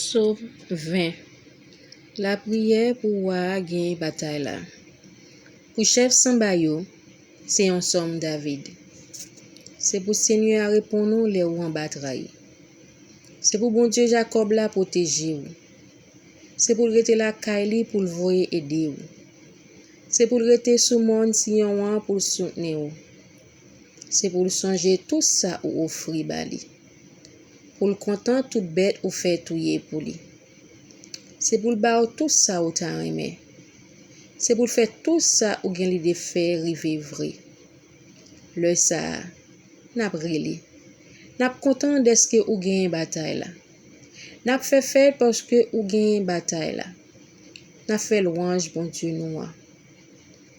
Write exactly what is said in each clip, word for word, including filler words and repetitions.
Sòm ven. Lapriyè pou wa a genyen batay la. Pou chèf sanba yo, se yon sòm David. Se pou Senyè a reponn ou lè ou anba tray. Se pou Bondye Jakòb la pwoteje ou. Se pou l rete lakay li pou l voye ede ou. Se pou l rete sou mòn Siyon an pou l soutni ou. Se pou l sonje tou sa ou ofri ba li. Pou l kontan tout bèt ou fè touye pou li. Se pou l ba w tou sa ou ta renmen. Se pou l fè tou sa ou gen lide fè rive vre. Lè sa a, n ap rele. N ap kontan dèske ou genyen batay la. N ap fè fèt paske ou genyen batay la. N ap fè lwanj Bondye nou an.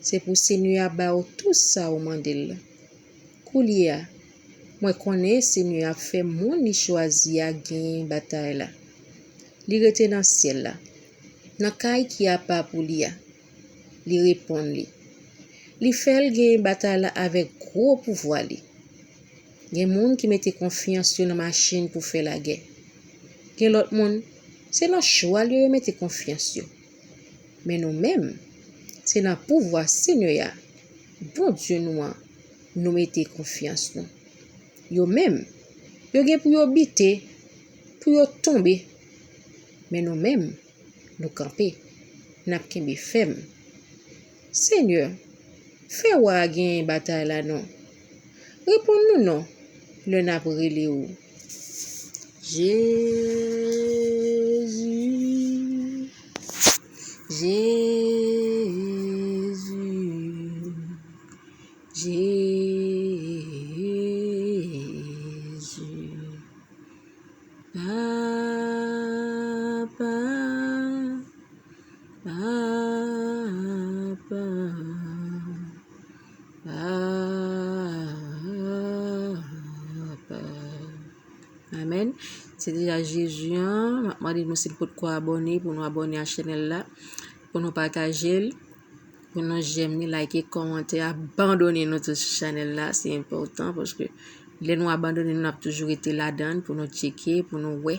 Se pou Senyè a ba w tou sa ou mande l la. Koulye a, mwen konnen Senyè a ap fè moun li chwazi a genyen batay la. Li rete nan syèl la, nan kay ki apa pou li a. Li reponn li. Li fè l genyen batay la avèk gwo pouvwa li. Gen moun ki mete konfyans yo nan machin pou fè lagè. Gen lòt moun, se nan chwal yo yo mete konfyans yo. Men nou menm, se nan pouvwa Senyè a, Bondye nou an, nou mete konfyans nou. Yo menm, yo gen pou yo bite, pou yo tonbe. Men nou menm, nou kanpe, n ap kenbe fèm. Senyè, fè wa a genyen batay la non. Reponn nou non, lè n ap rele ou. Jezi, Jezi, Jezi. Papa, Papa, Papa. Amèn. Se deja Jezi an. M ap mande nou, si n potko abòne, pou nou abòne a chanèl la, pou nou pataje l, pou nou jèm li, like, kòmante, abòne nou tou sou chanèl la. Se enpòtan paske lè nou abòne, nou ap toujou rete ladan l pou nou tcheke, pou nou wè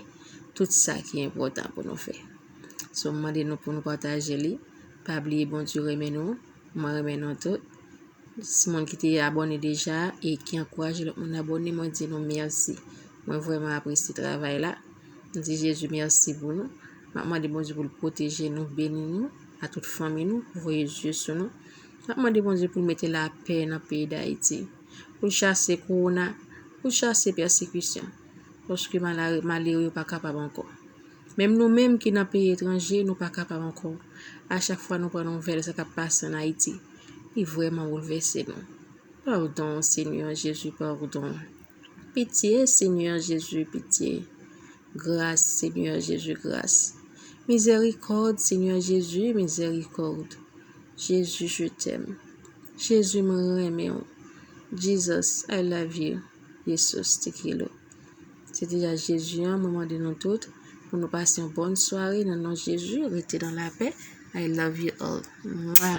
tout sa ki enpòtan pou nou fè. So, m mande nou pou nou pataje li. Pa bliye Bondye renmen nou. Mwen renmen nou tout. Si moun ki te abòne deja e ki ankouraje lòt moun abòne, mwen di nou mèsi. Mwen vrèman apresye travay la. M di Jezi mèsi pou nou. M ap mande Bondye pou l pwoteje nou, beni nou, a tout fanmi nou, voye zye sou nou. M ap mande Bondye pou l mete lapè nan peyi Dayiti. Pou l chase kowona, pou l chase pèsekisyon. Paske malare-, malere yo pa kapab ankò. Menm nou menm ki nan peyi etranje, nou pa kapab ankò. A chak fwa nou pran nouvèl sa k ap pase ann Ayiti, li vrèman boulvèse nou. Padon, Senyè Jezi, padon. Pitye, Senyè Jezi, pitye. Gras, Senyè Jezi, gras. Mizèrikòd, Senyè Jezi, mizèrikòd. Jezi, je t'aime. Jezi, mwen renmen w. Jesus, I love you. Jesus, te quiero. Se deja Jezi an, mwen mande nou tout pou nou pase yon bòn sware nan non Jezi. Rete nan lapè. I love you all. Mwa.